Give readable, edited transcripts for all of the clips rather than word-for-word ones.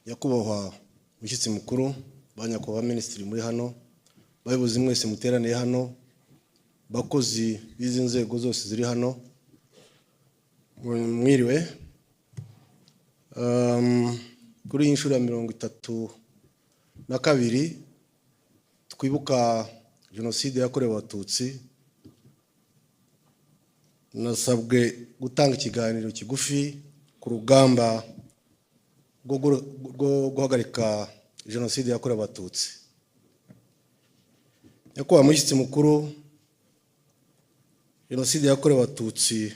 Nyakubahwa mushyitsi mukuru, ba nyakubahwa minisitiri muri hano, bayobozi mwese muteraniye hano, bakozi b'izi nzego zose ziri hano, mwiriwe. Kuri iyi nshuro ya 32 twibuka Jenoside yakorewe Abatutsi, nasabwe gutanga ikiganiro kigufi ku rugamba rwo guhagarika Jenoside yakorewe Abatutsi. Nyakubahwa mushyitsi mukuru, Jenoside yakorewe Abatutsi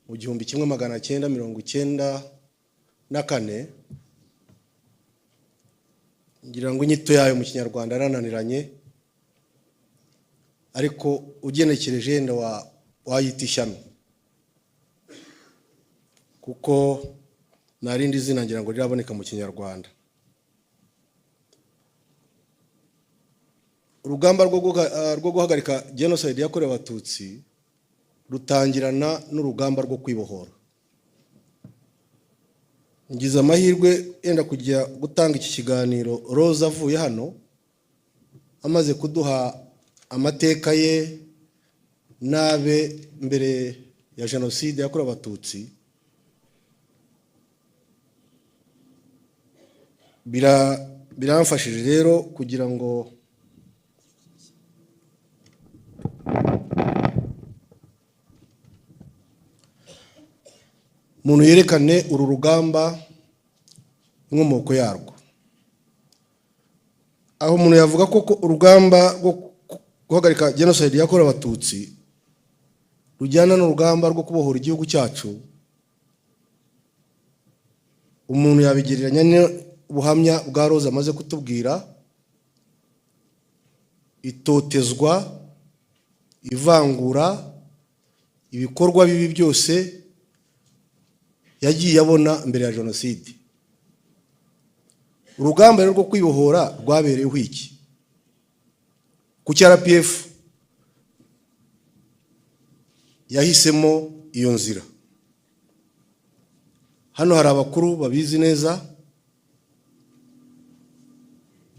mu 1994, ngira ngo inyito yayo mu Kinyarwanda yarananiranye, ariko ugenekereje yenda wayita ishyano, kuko nta rindi zina ngira ngo riraboneka mu Kinyarwanda. Urugamba rwo guhagarika Jenoside yakorewe Abatutsi rutangirana n'urugamba rwo kwibohora. Ngize amahirwe yenda kujya gutanga iki kiganiro Rose avuye hano, amaze kuduha amateka ye n'abe mbere ya Jenoside yakorewe Abatutsi. Biramfashije rero kugira ngo umuntu yerekane uru rugamba inkomoko yarwo. Aho umuntu yavuga ko urugamba rwo guhagarika Jenoside yakorewe Abatutsi rujyana n'urugamba rwo kubohora igihugu cyacu, umuntu yabigereranya n'ubuhamya bwa Rose amaze kutubwira: itotezwa, ivangura, ibikorwa bibi byose yagiye abona mbere ya Jenoside. Urugamba rero rwo kwibohora rwabereyeho iki? Kuki RPF yahisemo iyo nzira? Hano hari abakuru babizi neza.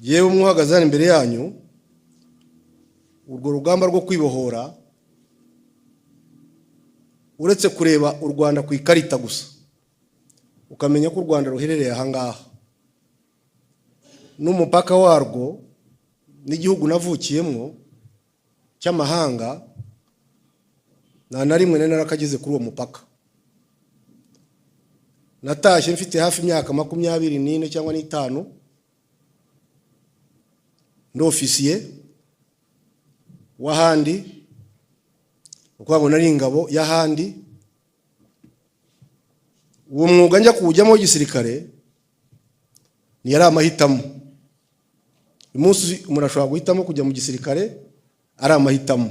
Yewe, umwe uhagaze hano imbere yanyu, urwo rugamba rwo kwibohora, uretse kureba u Rwanda ku ikarita gusa ukamenya ko u Rwanda ruherereye aha ngaha n'umupaka warwo n'igihugu navukiyemo cy'amahanga, nta na rimwe nari narakageze kuri uwo mupaka. Natashye mfite hafi imyaka 24 cyangwa n'itanu, ndi ofisiye w'ahandi, ni ukuvuga ngo nari ingabo y'ahandi. Uwo mwuga njya kuwujyamo w'igisirikare ntiyari amahitamo. Uyu munsi umuntu ashobora guhitamo kujya mu gisirikare, ari amahitamo.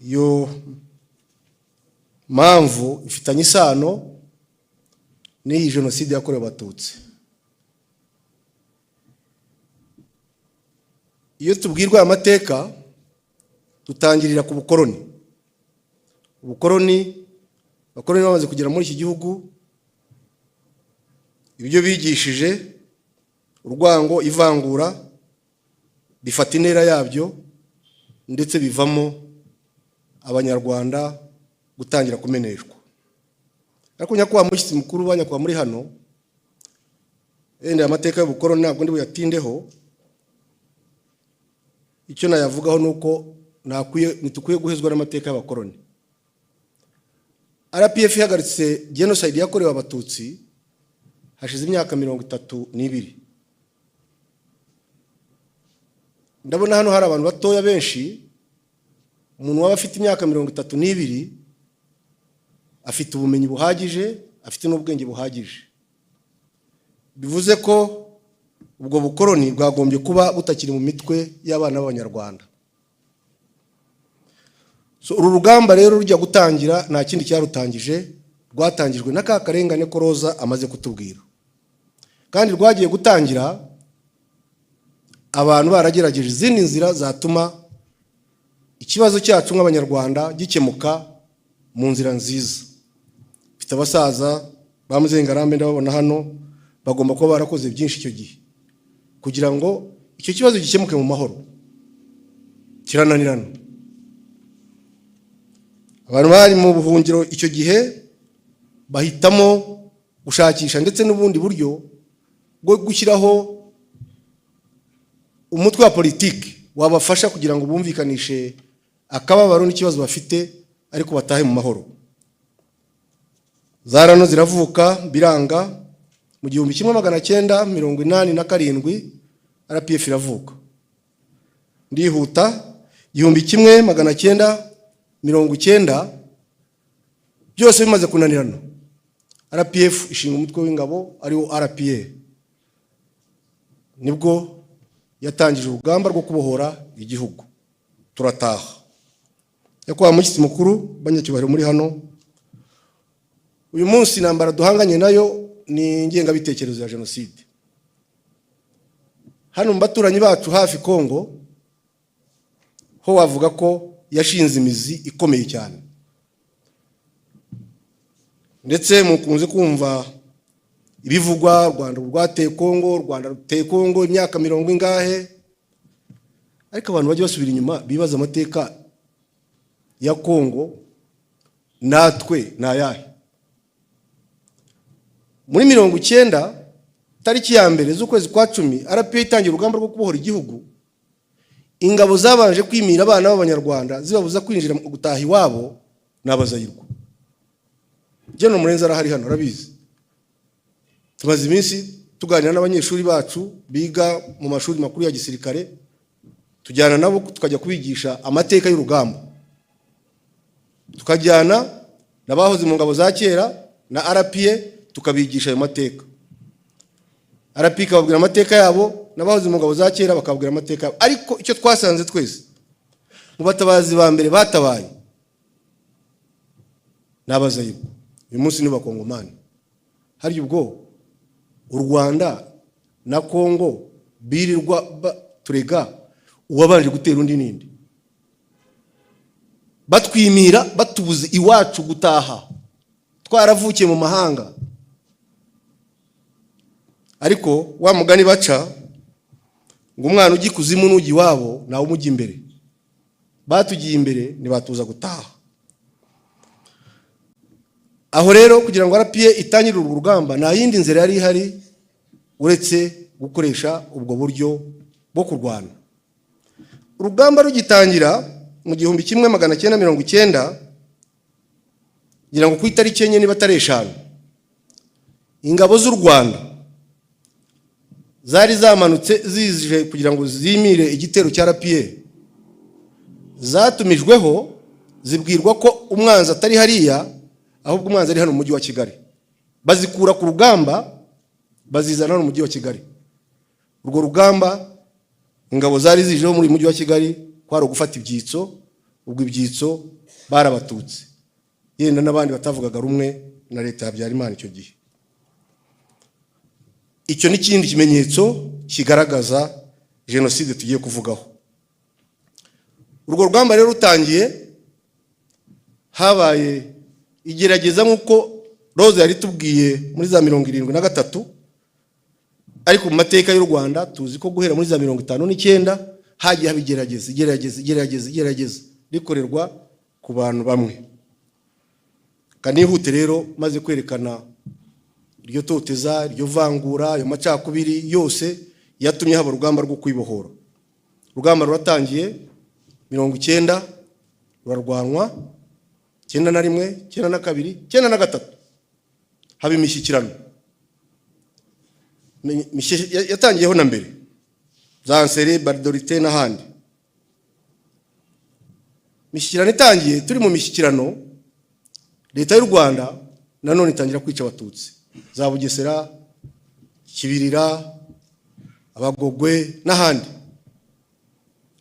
Iyo mpamvu ifitanye isano n'iyi Jenoside yakorewe Abatutsi. Iyo tubwirwa aya mateka, dutangirira ku bukoroni. Ubukoroni, abakoroni bamaze kugera muri iki gihugu, ibyo bigishije, urwango, ivangura, bifata intera yabyo, ndetse bivamo Abanyarwanda gutangira kumeneshwa. Ariko nyakubahwa mushyitsi mukuru, ba nyakubahwa muri hano, wenda aya mateka y'ubukoroni ntabwo ndi buyatindeho. Icyo nayavugaho ni uko ntitukwiye guhezwa n'amateka y'abakoroni. RPF ihagaritse Genocide yakorewe Abatutsi hashize imyaka 32. Ndabona hano hari abantu batoya benshi. Umuntu waba afite imyaka 32 afite ubumenyi buhagije, afite n'ubwenge buhagije. Bivuze ko ubwo bukoroni bwagombye kuba butakiri mu mitwe y'abana b'Abanyarwanda. So, uru rugamba rero rujya gutangira, nta kindi cyarutangije, rwatangijwe na ka karengane ko Roza amaze kutubwira. Kandi rwagiye gutangira abantu baragerageje izindi nzira zatuma ikibazo cyacu nk'Abanyarwanda gikemuka mu nzira nziza. Mfite abasaza ba Muzengarambe, ndababona hano. Bagomba kuba barakoze byinshi icyo gihe kugira ngo icyo kibazo gikemuke mu mahoro. Kirananirana. Abantu bari mu buhungiro icyo gihe bahitamo gushakisha ndetse n'ubundi buryo bwo gushyiraho umutwe wa politiki wabafasha kugira ngo bumvikanishe akababaro n'ikibazo bafite, ariko batahe mu mahoro. Za RANU ziravuka, biranga. Mu 1987 RPF iravuka. Ndihuta. 1990, byose bimaze kunanirana, RPF ishinga umutwe w'ingabo ariwo RPA. Nibwo yatangije urugamba rwo kubohora igihugu, turataha. Nyakubahwa mushyitsi mukuru, banyacyubahiro muri hano uyu munsi, intambara duhanganye nayo ni ingengabitekerezo ya jenoside. Hano mu baturanyi bacu hafi, Kongo, ho wavuga ko yashinze imizi ikomeye cyane. Ndetse mukunze kumva ibivugwa: u Rwanda rwateye Kongo, u Rwanda ruteye Kongo imyaka mirongo ingahe. Ariko abantu bajya basubira inyuma bibaza amateka ya Kongo natwe ni ayahe? Muri 90, tariki ya 1 z'ukwezi kwa 10, RPA itangira urugamba rwo kubohora igihugu. Ingabo zabanje kwimira abana b'Abanyarwanda, zibabuza kwinjira gutaha iwabo, ni Abazayirwa. General Murenzi arahari hano, arabizi. Tumaze iminsi tuganira n'abanyeshuri bacu biga mu mashuri makuru ya gisirikare, tujyana nabo tukajya kubigisha amateka y'urugamba, tukajyana n'abahoze mu ngabo za kera na RPA, tukabigisha ayo mateka. RPA ikababwira amateka yabo, n'abahoze mu ngabo za kera bakababwira amateka yabo. Ariko icyo twasanze twese, mu batabazi ba mbere batabaye ni Abazayirwa. Uyu munsi ni Bakongomani. Harya ubwo u Rwanda na Kongo birirwa turega, uwabanje gutera undi ninde? Batwimira, batubuze iwacu gutaha, twaravukiye mu mahanga. Ariko wa mugani baca ngo umwana ujya ikuzimu n'ujya iwabo nawe umujya imbere. Batugiye imbere, ntibatuza gutaha. Aho rero, kugira ngo RPA itangire urwo rugamba, nta yindi nzira yari ihari uretse gukoresha ubwo buryo bwo kurwana. Urugamba rugitangira mu 1990, ngira ngo ku itariki 4 niba atari 5, ingabo z'u Rwanda zari zamanutse zije kugira ngo zimire igitero cya RPA. Zatumijweho, zibwirwa ko umwanzi atari hariya, ahubwo umwanzi ari hano mu mujyi wa Kigali. Bazikura ku rugamba, bazizana hano mu mujyi wa Kigali. Urwo rugamba ingabo zari zijeho muri uyu mujyi wa Kigali kwari ugufata ibyitso. Ubwo ibyitso barabatutsi, yenda n'abandi batavugaga rumwe na leta ya Habyarimana icyo gihe. Icyo ni ikindi kimenyetso kigaragaza jenoside tugiye kuvugaho. Urwo rugamba rero rutangiye, habaye igerageza nk'uko Rose yari tubwiye muri za 73. Ariko mu mateka y'u Rwanda tuzi ko guhera muri za 59 hagiye haba igerageza, igerageza, igerageza, igerageza rikorerwa ku bantu bamwe. Kanihute rero, maze kwerekana iryo toteza, iryo vangura, ayo macakubiri yose yatumye haba urugamba rwo kwibohora. Urugamba ruratangiye 90, rurarwanwa 91, 92, 93, haba imishyikirano. Yatangiyeho na mbere, za Nsele, Gbadolite n'ahandi. Imishyikirano itangiye, turi mu mishyikirano, leta y'u Rwanda nanone itangira kwica Abatutsi, za Bugesera, Kibirira, Abagogwe n'ahandi.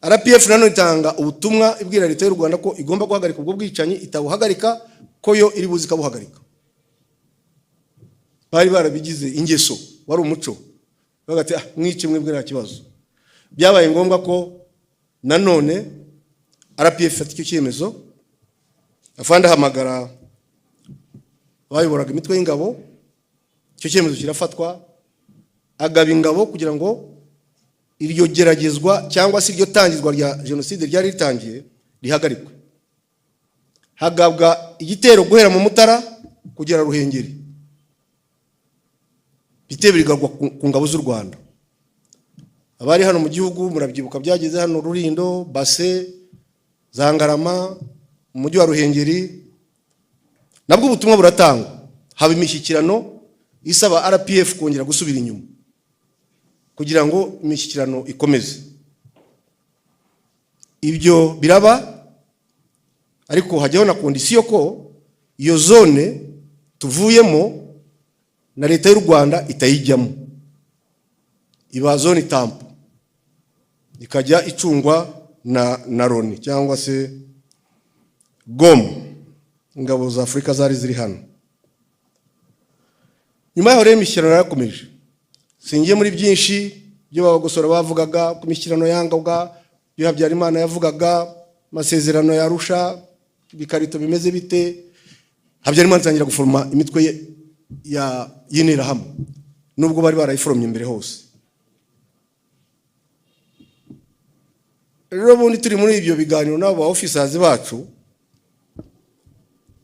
RPF nanone itanga ubutumwa ibwira leta y'u Rwanda ko igomba guhagarika ubwo bwicanyi, itabuhagarika ko yo iri buzi ikabuhagarika. Bari barabigize ingeso, wari umuco. Bavuga ati: "Ah, mwice mwebwe, nta kibazo." Byabaye ngombwa ko nanone RPF ifata icyo cyemezo. Afande ahamagara abayoboraga imitwe y'ingabo, icyo cyemezo kirafatwa. Agaba ingabo kugira ngo iryo geragezwa cyangwa se iryo tangizwa rya jenoside ryari ritangiye rihagarikwe. Hagabwa igitero guhera mu Mutara kugera Ruhengeri, ibitero bigagwa ku ngabo z'u Rwanda. Abari hano mu gihugu murabyibuka, byageze hano Rulindo, Base, za Ngarama, mu mujyi wa Ruhengeri. Nabwo ubutumwa buratangwa, haba imishyikirano isaba RPF kongera gusubira inyuma kugira ngo imishyikirano ikomeze. Ibyo biraba, ariko hajyaho na condition ko iyo zone tuvuyemo na Leta y'u Rwanda itayijyamo, iba zone tampon, ikajya icungwa na Loni cyangwa se GOMN, ingabo za Afurika zari ziri hano. Nyuma yaho rero imishyikirano yarakomeje. Singiye muri byinshi byo babagosora bavugaga ku mishyikirano yangabwa, ibyo Habyarimana yavugaga, amasezerano ya Arusha, ibikarito bimeze bite. Habyarimana atangira guforoma imitwe ye ya y'Interahamwe, nubwo bari barayiforomye mbere hose. Rero ubundi turi muri ibyo biganiro n'abo ba officers bacu,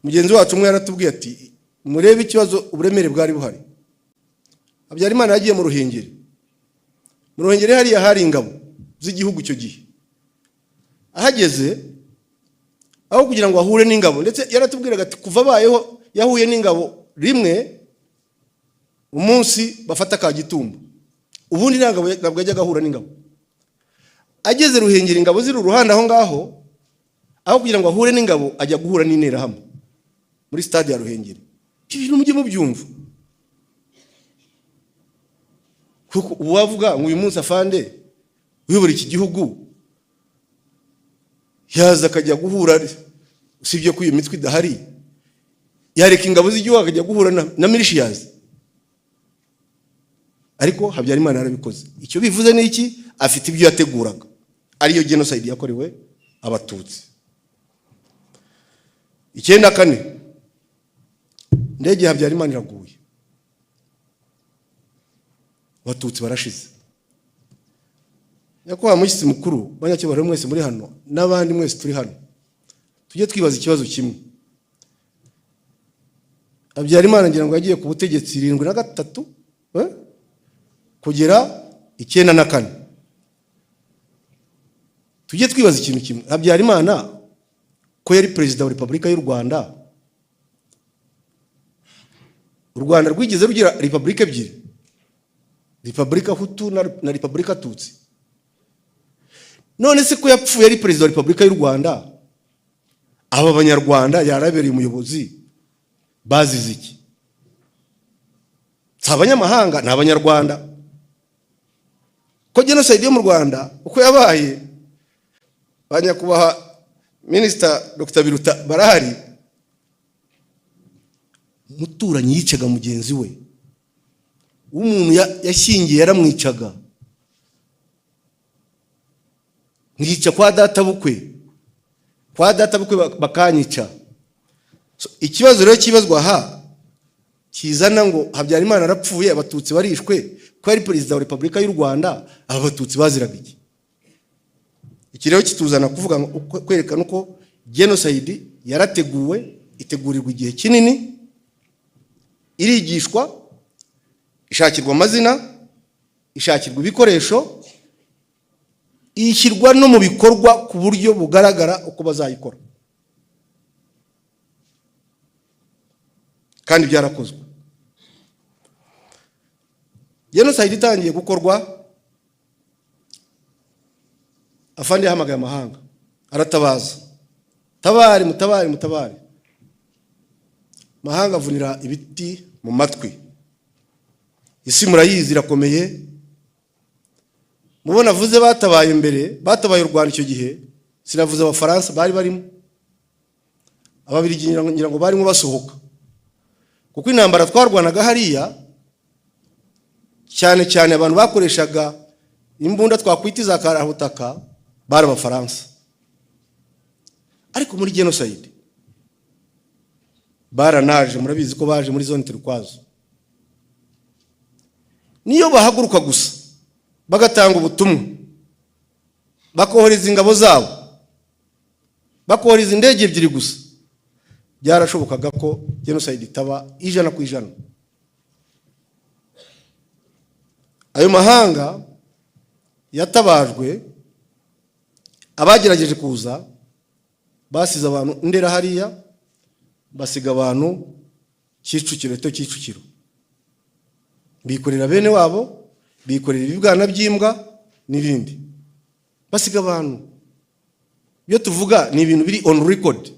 mugenzi wacu umwe yaratubwiye ati: "Murebe ikibazo, uburemere bwari buhari." Habyarimana yagiye mu Ruhengeri. Mu Ruhengeri hariya hari ingabo z'igihugu icyo gihe. Ahageze, aho kugira ngo ahure n'ingabo, ndetse yaratubwiraga ati kuva abayeho yahuye n'ingabo rimwe, umunsi bafata Kagitumba, ubundi ntabwo yajyaga ahura n'ingabo. Ageze Ruhengeri, ingabo ziri uruhande aho ngaho, aho kugira ngo ahure n'ingabo ajya guhura n'Interahamwe muri stade ya Ruhengeri. Ibyo bintu mujye mubyumva, kuko ubu wavuga ngo uyu munsi afande uyobora iki gihugu yaza akajya guhura, usibye ko iyo mitwe idahari, yareka ingabo z'igihugu akajya guhura na militias? Ariko Habyarimana yarabikoze. Icyo bivuze ni iki? Afite ibyo yateguraga, ariyo genocide yakorewe Abatutsi. 94, indege ya Habyarimana iraguye, Abatutsi barashize. Nyakubahwa mushyitsi mukuru, banyacyubahiro mwese muri hano n'abandi mwese turi hano, tujye twibaza ikibazo kimwe. Habyarimana ngira ngo yagiye ku butegetsi 73 kugera 94. Tujye twibaza ikintu kimwe: Habyarimana ko yari perezida wa Repubulika y'u Rwanda, u Rwanda rwigeze rugira repubulika ebyiri, Repubulika Hutu na Repubulika Tutsi. None se ko yapfuye ari perezida wa Repubulika y'u Rwanda, aba Banyarwanda yarabereye umuyobozi bazize iki? Si abanyamahanga, ni Abanyarwanda. Ko genocide yo mu Rwanda uko yabaye, ba nyakubahwa Minisita Dr Biruta barahari, umuturanyi yicaga mugenzi we, umuntu yashyingiye yaramwicaga, nkica kwa data bukwe, kwa data bukwe bakanyica. So, ikibazo rero kibazwa aha kizana ngo Habyarimana arapfuye, Abatutsi barishwe, ko yari perezida wa Repubulika y'u Rwanda, aba Batutsi baziraga iki? Iki rero kituzana kuvuga ngo kwerekana uko genocide yarateguwe, itegurirwa igihe kinini, irigishwa, ishakirwa amazina, ishakirwa ibikoresho, ishyirwa no mu bikorwa ku buryo bugaragara uko bazayikora, kandi byarakozwe. Genocide itangiye gukorwa, afande yahamagaye amahanga, aratabaza: "Tabari, mutabari, mutabari!" Mahanga avunira ibiti mu matwi. Isi murayizi irakomeye. Mubona avuze batabaye mbere, batabaye u Rwanda icyo gihe, sinavuze Abafaransa bari barimo, Ababiligi ngira ngo barimo basohoka, kuko intambara twarwanaga hariya cyane cyane abantu bakoreshaga imbunda twakwita iza karabutaka bari Abafaransa. Ariko muri genocide baranaje, murabizi ko baje muri zone turquoise. Niyo bahaguruka gusa bagatanga ubutumwa, bakohereza ingabo zabo, bakohereza indege ebyiri gusa, byarashobokaga ko jenoside itaba 100%. Ayo mahanga yatabajwe, abagerageje kuza basize abantu Ndera hariya, basiga abantu Kicukiro, eto Kicukiro, bikorera bene wabo, bikorera ibibwana by'imbwa n'ibindi, basiga abantu. Ibyo tuvuga ni ibintu biri on record.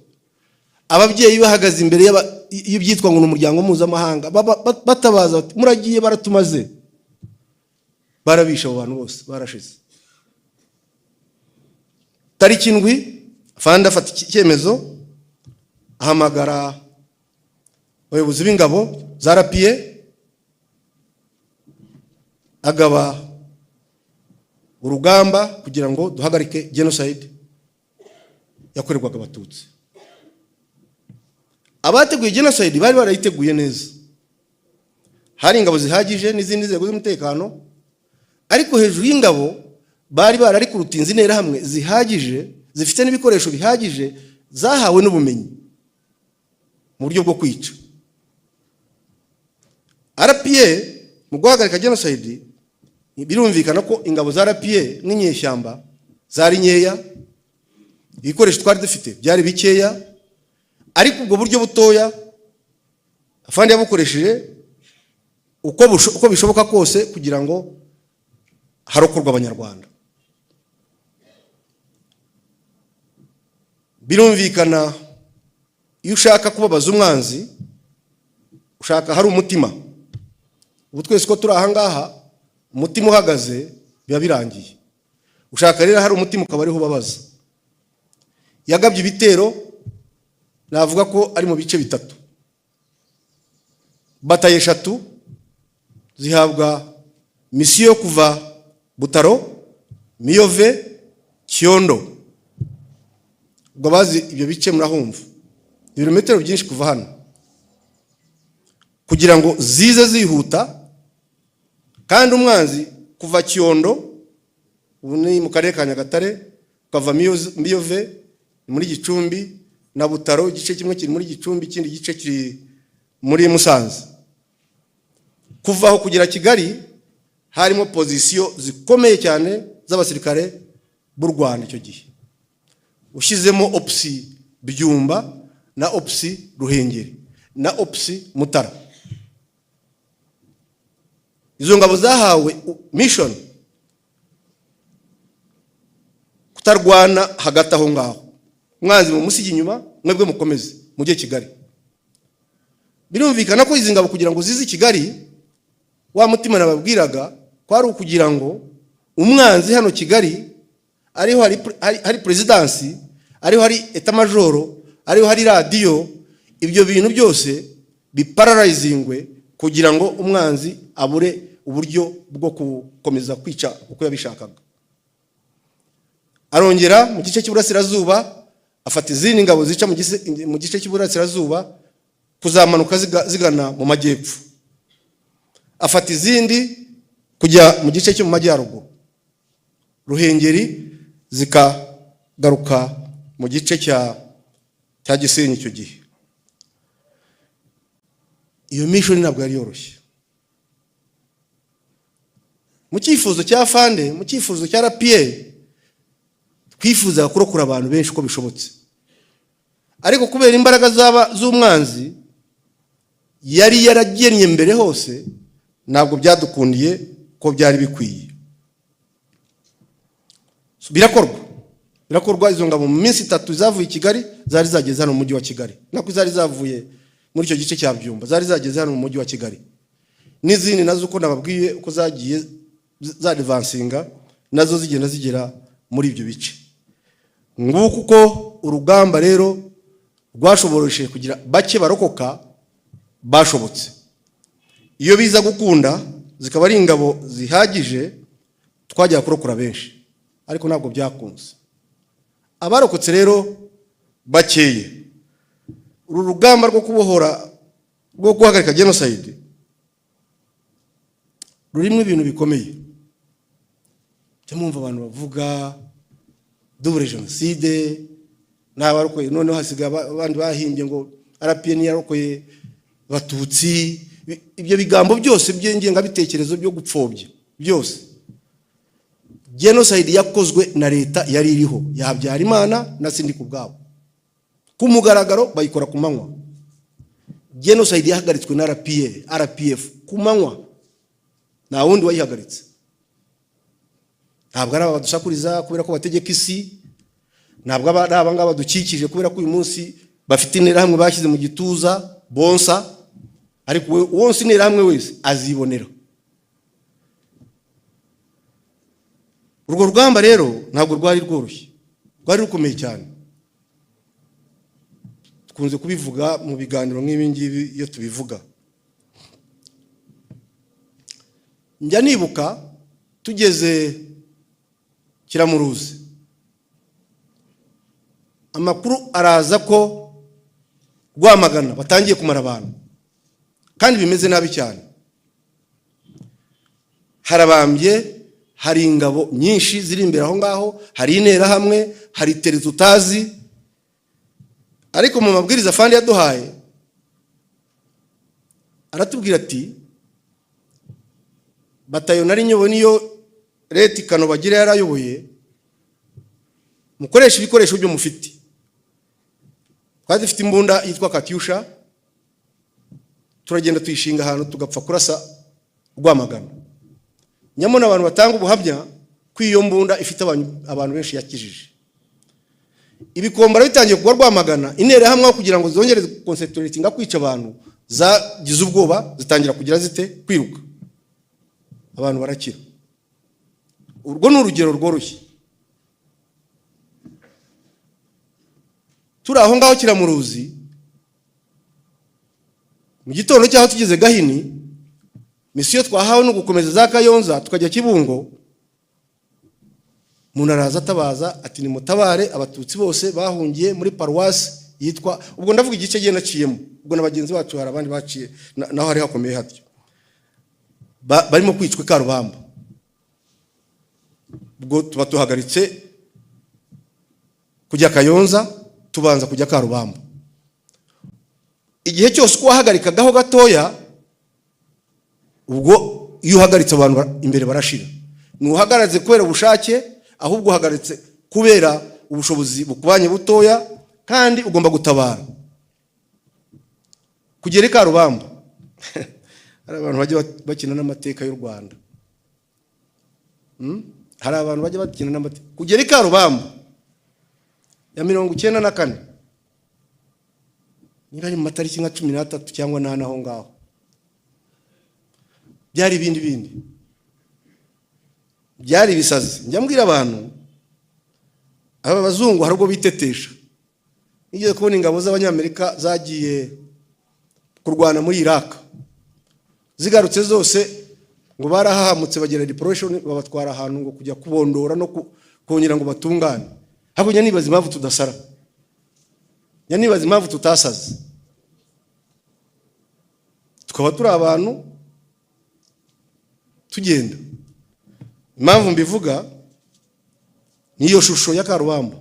Ababyeyi bahagaze imbere y'ibyitwa ngo ni umuryango mpuzamahanga, batabaza bati: "Muragiye baratumaze." Barabishe abo bantu bose, barashize. Tariki 7, afande afata icyemezo, ahamagara abayobozi b'ingabo za RPA, agaba urugamba kugira ngo duhagarike genocide yakorerwaga Abatutsi. Abateguye genocide bari barayiteguye neza, hari ingabo zihagije n'izindi nzego z'umutekano, ariko hejuru y'ingabo bari bararikurutinze interahamwe zihagije, zifite n'ibikoresho bihagije, zahawe n'ubumenyi mu buryo bwo kwica. RPA mu guhagarika genocide, birumvikana ko ingabo za RPA n'inyeshyamba zari nkeya, ibikoresho twari dufite byari bikeya, ariko ubwo buryo butoya afande yabukoresheje uko bishoboka kose kugira ngo harokorwe Abanyarwanda. Birumvikana, iyo ushaka kubabaza umwanzi, ushaka hari umutima. Ubu twese ko turi aha ngaha, umutima uhagaze biba birangiye. Ushaka rero hari umutima ukaba ariho ubabaza. Yagabye ibitero, navuga ko ari mu bice bitatu. Batayo eshatu zihabwa misiyo yo kuva Butaro, Miyove, Cyondo. Ubwo abazi ibyo bice murahumva, ibirometero byinshi kuva hano, kugira ngo zize zihuta. Kandi umwanzi kuva Cyondo, ubu ni mu karere ka Nyagatare, ukava Miyove ni muri Gicumbi, na Butaro, igice kimwe kiri muri Gicumbi, ikindi gice kiri muri Musanze. Kuva aho kugera Kigali harimo pozisiyo zikomeye cyane z'abasirikare b'u Rwanda icyo gihe, ushyizemo Ops Byumba na Ops Ruhengeri na Ops Mutara. Izo ngabo zahawe mission kutarwana hagati aho ngaho, umwanzi mu musigi inyuma, mwebwe mukomeze mujye Kigali. Birumvikana ko izi ngabo kugira ngo zize i Kigali, wa mutima nababwiraga ko ari ukugira ngo umwanzi hano Kigali ariho hari perezidansi, ariho hari etamajoro, ariho hari radiyo, ibyo bintu byose bipararayizingwe kugira ngo umwanzi abure uburyo bwo gukomeza kwica uko yabishakaga. Arongera mu gice cy'iburasirazuba afata izindi ngabo zica mu gice cy'iburasirazuba kuzamanuka zigana mu majyepfo, afata izindi kujya mu gice cyo mu majyaruguru Ruhengeri, zikagaruka mu gice cya Gisenyi. Icyo gihe iyo mission ntabwo yari yoroshye. Mu cyifuzo cya fande, mu cyifuzo cya RPA, twifuzaga kurokora abantu benshi uko bishobotse, ariko kubera imbaraga zaba z'umwanzi yari yaragennye mbere hose, ntabwo byadukundiye ko byari bikwiye. Birakorwa. Izo ngabo mu minsi 3 zavuye i Kigali zari zageze hano mu mujyi wa Kigali, nako zari zavuye muri icyo gice cya Byumba zari zageze hano mu mujyi wa Kigali. N'izindi nazo uko nababwiye uko zagiye zadivansinga, nazo zigenda zigera muri ibyo bice. Nguko uko urugamba rero rwashoboresheje kugira bake barokoka bashobotse. Iyo biza gukunda zikaba ari ingabo zihagije, twajyaga kurokora benshi, ariko ntabwo byakunze. Abarokotse rero bakeye, uru rugamba rwo kubohora, rwo guhagarika genocide, Rurimo ibintu bikomeye. Jya mwumva abantu bavuga double jenoside n'abarokoye, noneho hasigaye abandi bahimbye ngo RPA yarokoye Abatutsi. Ibyo bigambo byose by'ingengabitekerezo byo gupfobya byose, genocide yakozwe na leta yari iriho ya Habyarimana na Sindikubwabo ku mugaragaro, bayikora ku manywa. Genocide yahagaritswe na RPA, RPF ku manywa, nta wundi wayihagaritse. Ntabwo ari aba badusakuriza kubera ko bategeka isi, ntabwo ari aba ngaba badukikije kubera ko uyu munsi bafite Interahamwe bashyize mu gituza bonsa, ariko wonsa Interahamwe wese azibonera. Urwo rugamba rero ntabwo rwari rworoshye, rwari rukomeye cyane. Dukunze kubivuga mu biganiro nk'ibi ngibi. Iyo tubivuga, njya nibuka tugeze Kiramuruzi, amakuru araza ko Rwamagana batangiye kumara abantu kandi bimeze nabi cyane, harabambye, hari ingabo nyinshi ziri imbere aho ngaho, hari Interahamwe, hari terrain tutazi. Ariko mu mabwiriza afande yaduhaye, aratubwira ati: "Batayo nari nyoboye, niyo leta ikano bagira yarayoboye, mukoresha ibikoresho byo mufite." Twari dufite imbunda yitwa Katyusha, turagenda tuyishinga ahantu, tugapfa kurasa Rwamagana. Nyamara abantu batanga ubuhamya ko iyo mbunda ifite abantu benshi yakijije. Ibikombara bitangiye kugwa Rwamagana, Interahamwe aho kugira ngo zongere concentratinga kwica abantu, zagize ubwoba, zitangira kugira zite? Kwiruka, abantu barakira. Urwo ni urugero rworoshye. Turi aho ngaho Kiramuruzi, mu gitondo cyaho tugeze Gahini, mission twahawe no gukomeza za Kayonza tukajya Kibungo. Umuntu araza atabaza ati: "Nimutabare, Abatutsi bose bahungiye muri paruwasi yitwa..." Ubwo ndavuga igice gihe naciyemo, ubwo na bagenzi bacu hari abandi baciye naho hari hakomeye hatyo. Barimo kwicwa i Karubamba. Ubwo tuba tuhagaritse kujya Kayonza, tubanza kujya Karubamba. Igihe cyose uko wahagarikagaho gatoya, ubwo iyo uhagaritse abantu imbere barashira. Ntuhagaritse kubera ubushake, ahubwo uhagaritse kubera ubushobozi bukubanye butoya, kandi ugomba gutabara. Kugera i Karubamba, hari abantu bajya bakina n'amateka y'u Rwanda. Hari abantu bajya bakina n'amateka. Kugera i Karubamba ya 94, niba ari mu matariki nka 13 cyangwa 4 aho ngaho, byari ibindi bindi, byari ibisazi. Njya mbwira abantu, aba bazungu hari ubwo bitetesha. Nigeze kubona ingabo z'Abanyamerika zagiye kurwana muri Iraq, zigarutse zose ngo barahahamutse, bagira depression, babatwara ahantu ngo kujya kubondora no kongera ngo batungane. Hakurya nibaza impamvu tudasara, njya nibaza impamvu tutasaze, tukaba turi abantu tugenda. Impamvu mbivuga niyo shusho ya Karubamba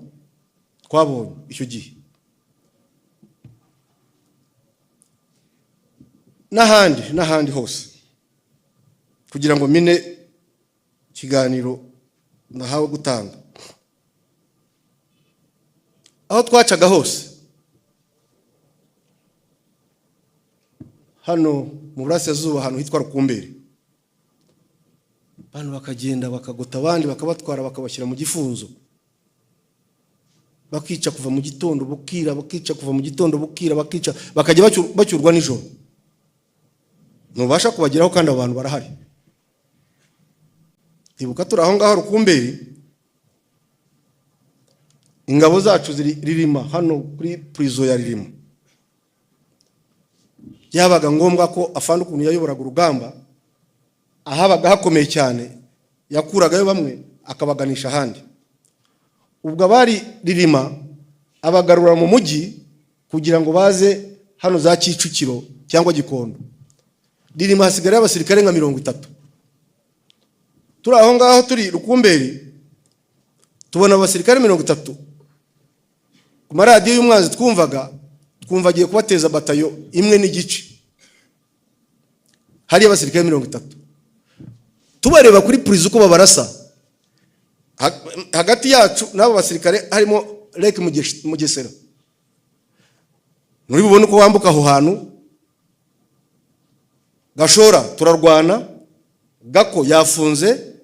twabonye icyo gihe n'ahandi n'ahandi hose. Kugira ngo mine ikiganiro nahawe gutanga, aho twacaga hose hano mu burasirazuba, ahantu hitwa Rukumberi, abantu bakagenda bakagota abandi, bakabatwara, bakabashyira mu gifunzo, bakica kuva mu gitondo bukira, bakica kuva mu gitondo bukira, bakica, bakajya bacyurwa nijoro. Ntubasha kubageraho kandi abo bantu barahari. Ndibuka turi aho ngaho Rukumberi, ingabo zacu ziri Ririma, hano kuri prison ya Ririma. Byabaga ngombwa ko afande, ukuntu yayoboraga urugamba, ahabaga hakomeye cyane yakuragayo bamwe akabaganisha ahandi. Ubwo abari Ririma abagarura mu mujyi kugira ngo baze hano za Kicukiro cyangwa Gikondo. Ririma hasigarayo abasirikare nka 30. Turi aho ngaho, turi Rukumberi, tubona abasirikare 30 ku maradiyo y'umwanzi. Twumvaga twumva agiye kubateza batayo 1.5. Hariyo abasirikare 30, tubareba kuri purize uko babarasa. Hagati yacu n'abo basirikare harimo Lake Mugesera. Muri bubone uko wambuka aho hantu Gashora, turarwana. Gako yafunze,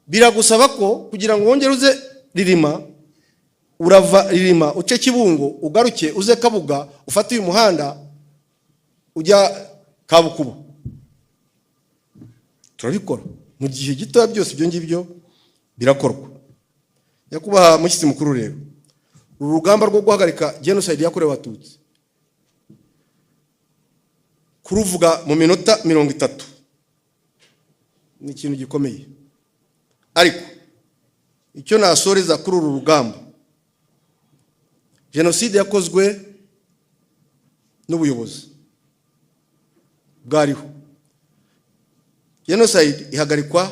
biragusaba ko kugira ngo wongere uze Ririma, urava Ririma uce Kibungo, ugaruke uze Kabuga, ufate uyu muhanda ujya Kabukuba. Turabikora mu gihe gitoya, byose ibyo ngibyo birakorwa. Nyakubahwa mushyitsi mukuru, rero uru rugamba rwo guhagarika jenoside yakorewe Abatutsi, kuruvuga mu minota 30 ni ikintu gikomeye. Ariko icyo nasoreza kuri uru rugamba, jenoside yakozwe n'ubuyobozi bwariho, jenoside ihagarikwa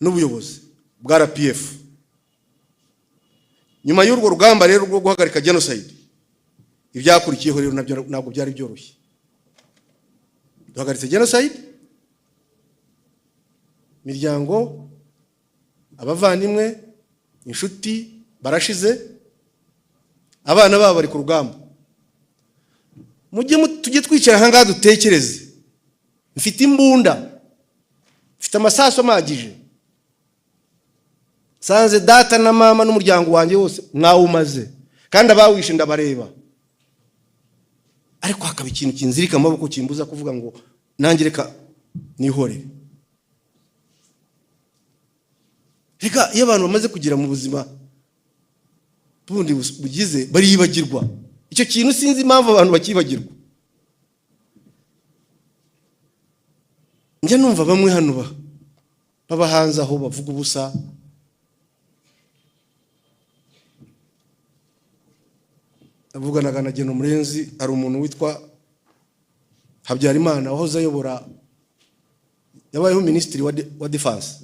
n'ubuyobozi bwa RPF. Nyuma y'urwo rugamba rero rwo guhagarika jenoside, ibyakurikiyeho rero nabyo ntabwo byari byoroshye. Duhagaritse jenoside, imiryango, abavandimwe, inshuti barashize, abana babo bari ku rugamba. Mujye tujye twicara aha ngaha dutekereze. Mfite imbunda, mfite amasasu amagije, nsanze data na mama n'umuryango wanjye wose mwawumaze, kandi abawishe ndabareba, ariko hakaba ikintu kinzirika amaboko kimbuza kuvuga ngo nanjye reka nihorere. Reka, iyo abantu bamaze kugera mu buzima bundi bugize, baribagirwa icyo kintu. Sinzi impamvu abantu bakibagirwa. Njya numva bamwe hano baba hanze aho bavuga ubusa. Navuganaga na Geno Murenzi, hari umuntu witwa Habyarimana wahoze ayobora, yabayeho minisitiri wa defense.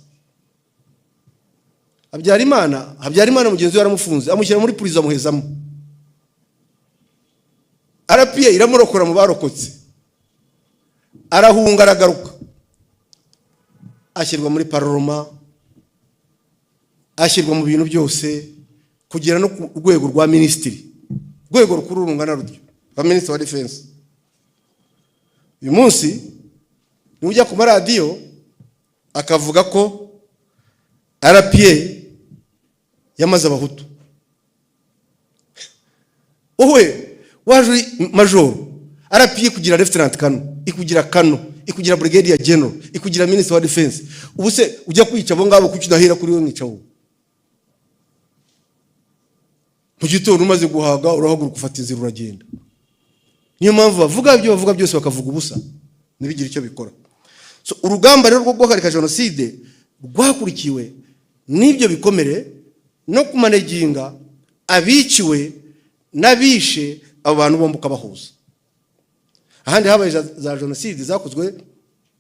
Habyarimana mugenzi we yaramufunze, amushyira muri prison, amuhezamo. RPA iramurokora mu barokotse, arahunga, aragaruka, ashyirwa muri paroma, ashyirwa mu bintu byose, kugera no ku rwego rwa minisitiri, rwego rukuru rungana rutyo, rwa minisitiri wa defense. Uyu munsi niba ujya ku maradiyo akavuga ko RPA yamaze Abahutu, wowe waje uri majoro, RPA kugira lieutenant colonel, ikugira colonel, ikugira brigadier general, ikugira minisitiri wa defense, ubu se ujya kwica abo ngabo, kuki udahera kuri we mwica wowe? Mu gitondo umaze guhaga, urahaguruka, ufata inzira, uragenda. Niyo mpamvu bavuga ibyo bavuga byose, bakavuga ubusa, ntibigire icyo bikora. So, urugamba rero rwo guhagarika jenoside rwakurikiwe n'ibyo bikomere no kumanaginga abiciwe n'abishe abo bantu bombi, ukabahuza. Ahandi habaye za jenoside zakozwe,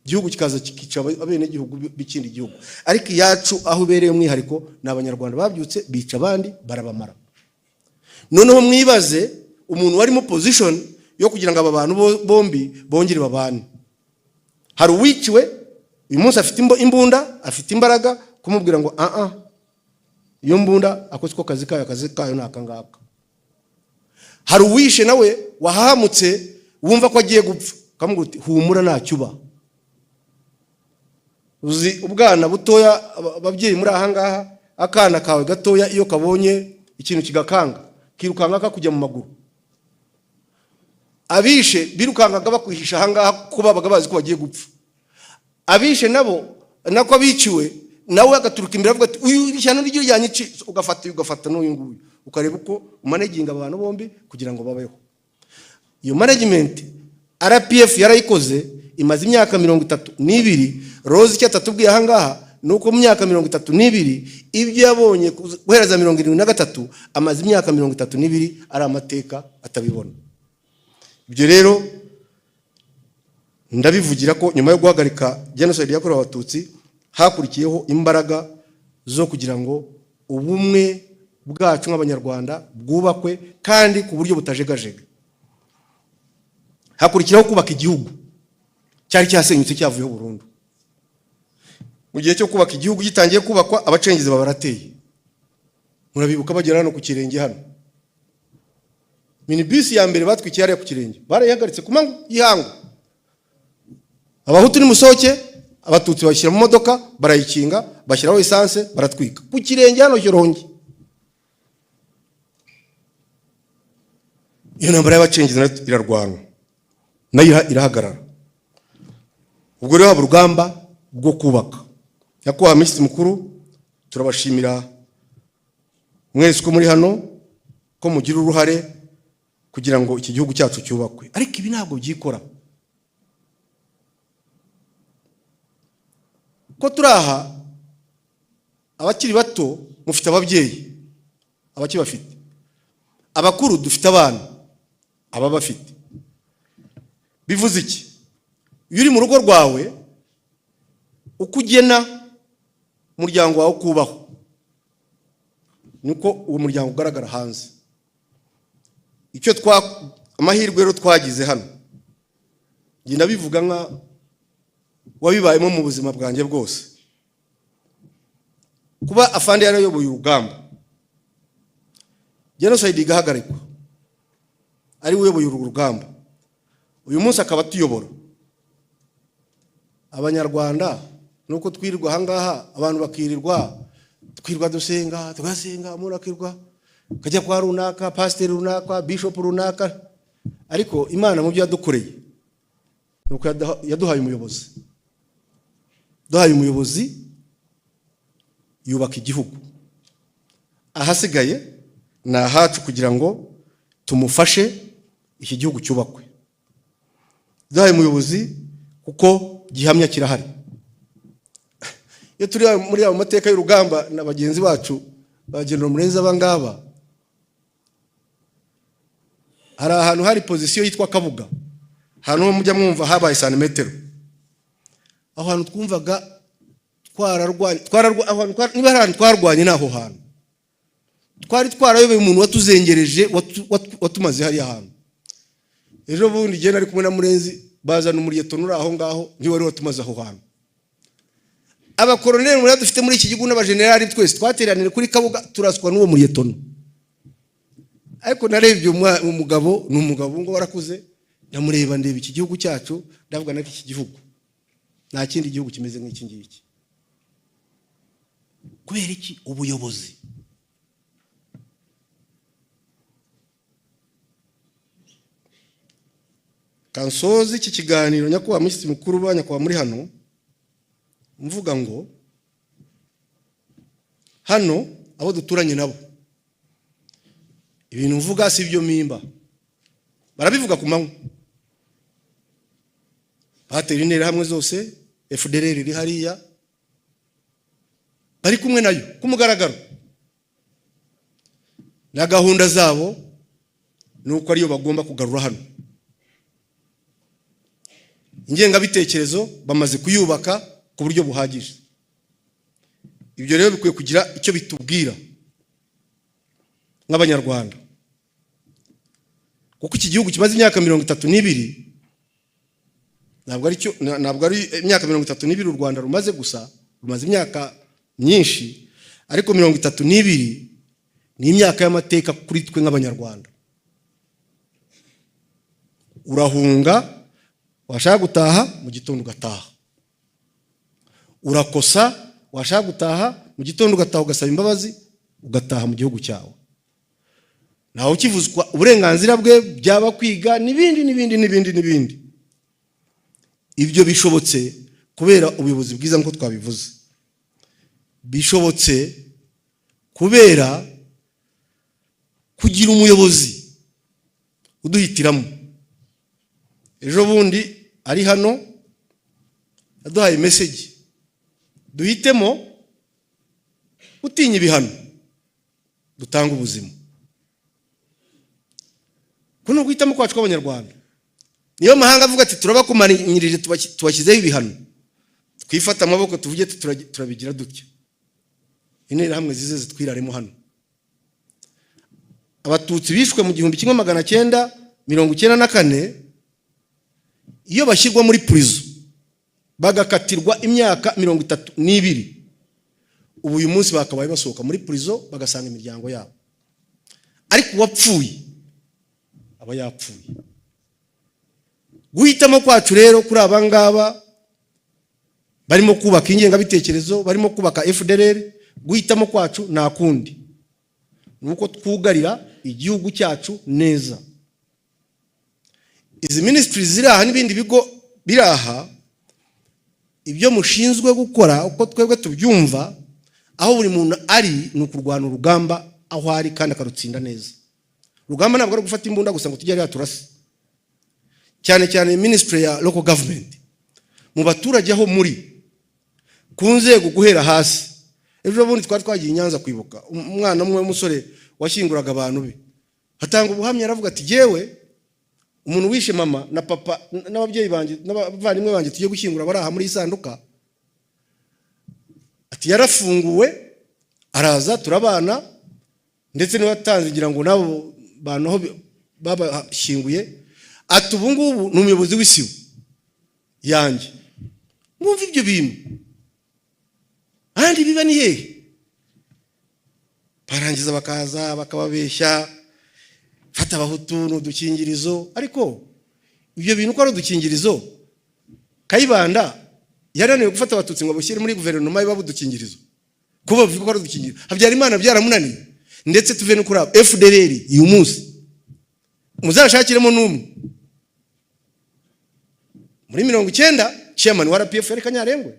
igihugu kikaza kikica abenegihugu b'ikindi gihugu, ariko iyacu aho ibereye umwihariko ni Abanyarwanda babyutse bica abandi, barabamara. Noneho mwibaze umuntu warimo position yo kugira ngo aba bantu bombi bongere babane. Hari uwiciwe, uyu munsi afite imbunda, afite imbaraga, kumubwira ngo ah ah, iyo mbunda akoze ko kazi kayo, akazi kayo ni aka ngaka. Hari uwishe nawe wahahamutse, wumva ko agiye gupfa, ukamubwira uti: "Humura, ntacyo uba." Uzi ubwana butoya, ababyeyi muri aha ngaha, akana kawe gatoya iyo kabonye ikintu kigakanga, kirukanka kakujya mu maguru. Abishe birukankaga bakwihisha aha ngaha kuko babaga bazi ko bagiye gupfa. Abishe nabo nako, abiciwe nawe agaturuka imbere avuga ati: "Uyu ishyano ryo ryanyici." Ugafata uyu, ugafata n'uyu nguyu, ukareba uko umanaginga abantu bombi kugira ngo babeho. Iyo management RPF yarayikoze, imaze imyaka 32. Rose icyo atatubwiye aha ngaha ni uko mu myaka 32 ibyo yabonye guhera za 73, amaze imyaka 32 ari amateka atabibona. Ibyo rero ndabivugira ko nyuma yo guhagarika jenoside yakorewe Abatutsi, Hakurikiyeho imbaraga zo kugira ngo ubumwe bwacu nk'Abanyarwanda bwubakwe kandi ku buryo butajegajega. Hakurikiraho kubaka igihugu cyari cyasenyutse, cyavuyeho burundu. Mu gihe cyo kubaka igihugu, gitangiye kubakwa, abacengezi baba barateye. Murabibuka bagera hano ku Kirenge. Hano minibisi ya mbere batwikiye hariya ku Kirenge, barayihagaritse ku manywa y'ihangu: "Abahutu nimusohoke." Abatutsi bashyira mu modoka, barayikinga, bashyiraho essence, baratwika ku Kirenge hano Shyorongi. Iyo ntambara y'abacengezi nayo irarwanwa, nayo irahagarara. Ubwo rero haba urugamba rwo kubaka. Nyakubahwa Minisitiri mukuru, turabashimira mwese ko muri hano, ko mugira uruhare kugira ngo iki gihugu cyacu cyubakwe. Ariko ibi ntabwo byikora. Ko turi aha, abakiri bato mufite ababyeyi, abakibafite, abakuru dufite abana, ababafite. Bivuze iki? Iyo uri mu rugo rwawe, uko ugena umuryango wawe ukubaho, niko uwo muryango ugaragara hanze. Icyo twa amahirwe rero twagize hano, njye ndabivuga nka wabibayemo mu buzima bwanjye bwose, kuba afande yarayoboye urugamba, jenoside igahagarikwa, ari we uyoboye uru rugamba, uyu munsi akaba atuyobora. Abanyarwanda, nuko twirirwa ahangaha, abantu bakirirwa, twirirwa dusenga, tugasenga, umuntu akirwa akajya kwa runaka, pasiteri runaka, bishopu runaka. Ariko Imana mu byo yadukoreye nuko yaduhaye umuyobozi, duhaye umuyobozi yubaka igihugu. Ahasigaye ni ahacu kugira ngo tumufashe iki gihugu cyubakwe. Duhaye umuyobozi, kuko gihamya kirahari. Iyo turi muri ayo mateka y'urugamba na bagenzi bacu ba General Murenzi, aba ngaba, hari ahantu hari position yitwa Kabuga, ahantu mujya mwumva habaye santimetero. Aho hantu twumvaga twararwanye, niba hari ahantu twarwanye, ni aho hantu. Twari twarayobeye umuntu watuzengereje, watumaze hariya hantu. Ejo bundi igihe nari kumwe na Murenzi, bazana umuriyetoni uri aho ngaho, ntiwari watumaze aho hantu. Abakoroneri muri dufite muri iki gihugu n'abajenerali, twese twateranire kuri Kabuga, turaswa n'uwo muriyetoni. Ariko narebye umugabo, ni umugabo ngo warakuze, ndamureba, ndeba iki gihugu cyacu, ndavuga nako iki gihugu nta kindi gihugu kimeze nk'iki ngiki. Kubera iki? Ubuyobozi. Kansozi iki kiganiro, nyakubahwa Minisitiri mukuru, ba nyakubahwa muri hano, mvuga ngo hano abo duturanye nabo, ibintu mvuga si ibyo mpimba, barabivuga ku manywa. Batera Interahamwe zose, FDLR iri hariya, bari kumwe nayo ku mugaragaro, na gahunda zabo ni uko ariyo bagomba kugarura hano. Ingengabitekerezo bamaze kuyubaka ku buryo buhagije. Ibyo rero bikwiye kugira icyo bitubwira nk'Abanyarwanda, kuko iki gihugu kimaze imyaka 32, ntabwo ari cyo, ntabwo ari imyaka 32 u Rwanda rumaze gusa, rumaze imyaka myinshi, ariko 32 ni imyaka y'amateka kuri twe nk'Abanyarwanda. Urahunga, washaka gutaha mu gitondo ugataha. Urakosa, washaka gutaha mu gitondo ugataha, ugasaba imbabazi, ugataha mu gihugu cyawe. Ntawe ukivuzwa uburenganzira bwe, byaba kwiga n'ibindi n'ibindi n'ibindi n'ibindi. Ibyo bishobotse kubera ubuyobozi bwiza nk'uko twabivuze, bishobotse kubera kugira umuyobozi uduhitiramo. Ejo bundi ari hano yaduhaye message: duhitemo gutinya ibihano, dutanga ubuzima. Kuno guhitamo kwacu kw'Abanyarwanda, niyo mahanga avuga ati: "Turabakumanyirije, tubashyizeho ibihano." Twifate amaboko, tuvuge turabigira dutya. Interahamwe zize zitwiraremo hano. Abatutsi bishwe mu 1994, iyo bashyirwa muri prison bagakatirwa imyaka 32, ubu uyu munsi bakabaye basohoka muri prison bagasanga imiryango yabo. Ariko uwapfuye aba yapfuye. Guhitamo kwacu rero kuri aba ngaba barimo kubaka ingengabitekerezo, barimo kubaka FDLR, guhitamo kwacu nta kundi, ni uko twugarira igihugu cyacu neza. Izi minisitiri ziri aha n'ibindi bigo biri aha, ibyo mushinzwe gukora, uko twebwe tubyumva, aho buri muntu ari, ni ukurwana urugamba aho ari kandi akarutsinda neza. Urugamba ntabwo ari ugufata imbunda gusa ngo tujye hariya turase. Cyane cyane minisitiri ya local government, mu baturage aho muri, ku nzego guhera hasi. Ejo bundi twari twagiye i Nyanza kwibuka umwana umwe w'umusore washyinguraga abantu be, hatanga ubuhamya, aravuga ati: "Jyewe umuntu wishe mama na papa n'ababyeyi banjye n'abavandimwe banjye tugiye gushyingura bari aha muri iyi sanduka," ati, "yarafunguwe araza turabana, ndetse niwe watanze ngira ngo n'abo bantu aho babashyinguye." Ati: "Ubu ngubu ni umuyobozi w'isibo yanjye." Mwumva ibyo bintu ahandi biba ni hehe? Barangiza bakaza bakababeshya, fata Abahutu ni udukingirizo. Ariko ibyo bintu uko ari udukingirizo, Kayibanda yarananiwe gufata Abatutsi ngo bashyire muri guverinoma iba udukingirizo, kuba bavuga ko ari udukingirizo. Habyarimana byaramunaniye. Ndetse tuve no kuri abo FDLR, uyu munsi muzashakiremo n'umwe. Muri 90 chairman wa RPF yari Kanyarengwe.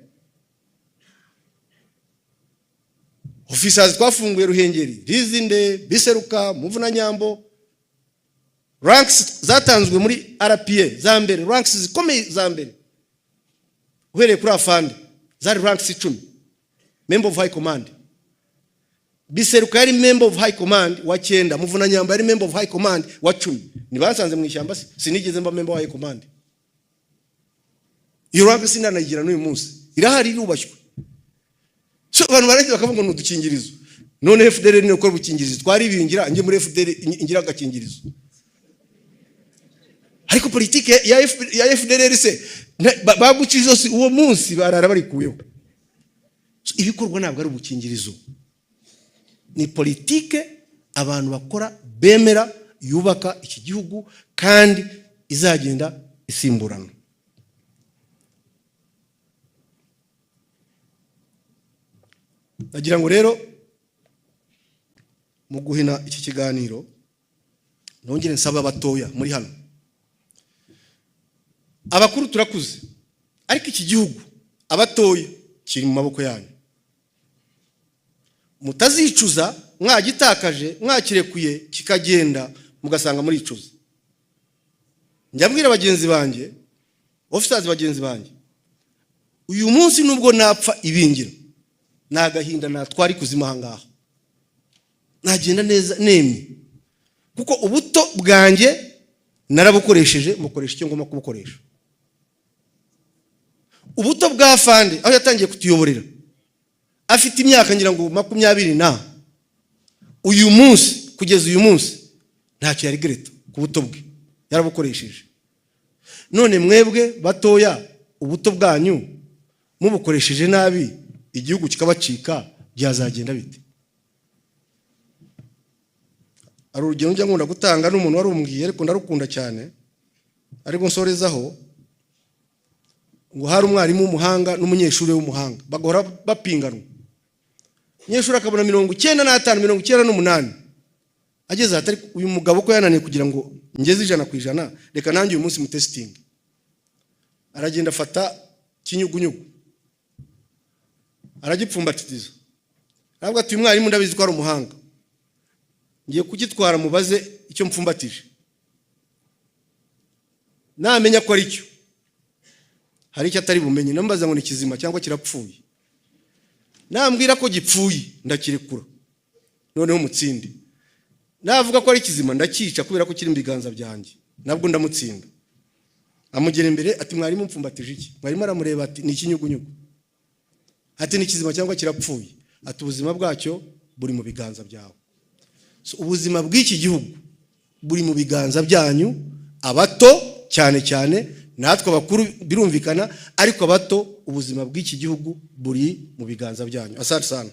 Officers twafunguye Ruhengeri, Rizinde, Biseruka, Muvunanyambo, ranks zatanzwe muri RPA za mbere, ranks zikomeye za mbere uhereye kuri afande, zari ranks 10, member of high command. Biseruka yari member of high command wa 9, Muvunanyambo yari member of high command wa 10. Ntibasanze mu ishyamba se? Sinigeze mba member wa high command. Iyo rank sinanayigira n'uyu munsi, irahari, irubashywe. So abantu barangiza bakavuga ngo ni udukingirizo. None FDLR ni ukora ubukingirizo, twaribingira njye muri FDLR ngira agakingirizo. Ariko politike ya FDLR se baguca ijosi uwo munsi, barara barikuyeho. So, ibikorwa ntabwo ari ubukingirizo, ni politike abantu bakora bemera, yubaka iki gihugu kandi izagenda isimburana. Nagira ngo rero mu guhina iki kiganiro nongere nsaba abatoya muri hano. Abakuru turakuze, ariko iki gihugu, abatoya, kiri mu maboko yanyu. Mutazicuza mwagitakaje, mwakirekuye kikagenda, mugasanga muricuza. Njya mbwira bagenzi banjye, officers bagenzi banjye, uyu munsi nubwo napfa ibingira ni agahinda natwara ikuzimu aha ngaha, nagenda neza nemye, kuko ubuto bwanjye narabukoresheje, mukoresha icyo ngomba kubukoresha. Ubuto bwa fande, aho yatangiye kutuyoborera afite imyaka ngira ngo 20 na, uyu munsi, kugeza uyu munsi ntacyo yaregretta ku buto bwe, yarabukoresheje. None mwebwe batoya, ubuto bwanyu mubukoresheje nabi, igihugu kikabacika, byazagenda bite? Hari urugero njya nkunda gutanga n'umuntu warumbwiye, ariko ndarukunda cyane, ariko nsorezaho, ngo hari umwarimu w'umuhanga n'umunyeshuri w'umuhanga, bagahora bapinganwa. Umunyeshuri akabona 95, 98. Ageze ahatari, uyu mugabo ko yananiye kugira ngo ngeze 100%, reka nanjye uyu munsi mutestinge. Aragenda afata kinyugunyugu, aragipfumbatiriza, aravuga ati: "Uyu mwarimu ndabizi ko ari umuhanga, ngiye kugitwara mubaze icyo mpfumbatije. Namenya ko ari cyo, hari icyo atari bumenye, namubaza ngo ni kizima cyangwa kirapfuye. Nambwira ko gipfuye, ndakirekura noneho umutsinde. Navuga ko ari kizima, ndakica kubera ko kiri mu biganza byanjye, nabwo ndamutsinda." Amugera imbere ati: "Mwarimu, mpfumbatije iki?" Mwarimu aramureba ati: "Ni ikinyugunyugu." Ati: "Ni kizima cyangwa kirapfuye?" Ati: "Ubuzima bwacyo buri mu biganza byawe." So, ubuzima bw'iki gihugu buri mu biganza byanyu, abato cyane cyane. Natwe abakuru birumvikana, ariko abato, ubuzima bw'iki gihugu buri mu biganza byanyu. Asante sana.